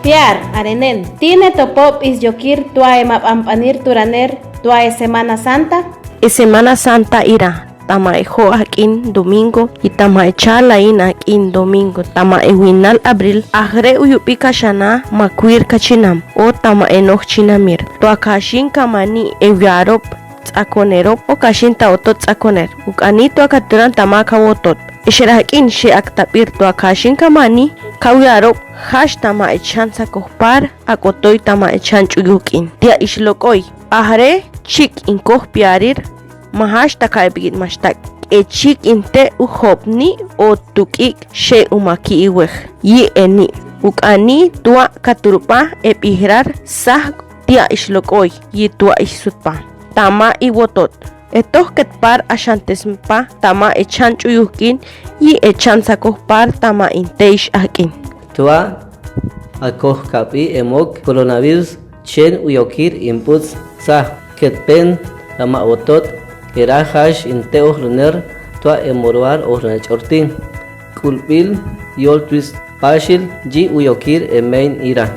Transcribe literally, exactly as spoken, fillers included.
Piar, arenen, tine to popis yokir tua e mabanbanir turaner tua e Semana Santa? E Semana Santa ira tama e jo'o ak'in domingo i tama e chalain ak'in domingo tama e winal abril, ajre' uyupika xana makuir kachinam o tama e noj chinamir tua kaxin kamani e wiarop ts'akonerop o kaxin ta otot ts'akoner. Uk'ani tua katuran tama kawotot. Exer ak'in xe aktabir tua kaxin kamani kawiarob jax tama e chan sakojpar ak'otoy tama e chan ch'uyuhk'in. Tia' ixlok'oy, ajre' chik'in kojpiarir, ma jax ta ka'i bik'it ma xtak', e chik'in te' ujobni o tuk'ik' xe'umaki'iwej yi' eni'. Uk'ani tua katurba e bihirar sajk' tia' ixlok'oy yi tua ixsutba tama iwotot. E tojket par axantespa tama e chan ch'uyuhk'in yi e chan sakojpar tama in teish ak'in. Tua akojkabi e mok coronavirus chen uyokir in buts' sajk'. Ketben tama wotot, era jax in te'ojloner tua e moroar ojlone ch'orti. K'ulbil yoltbis paxil yi uyokir e mein ira.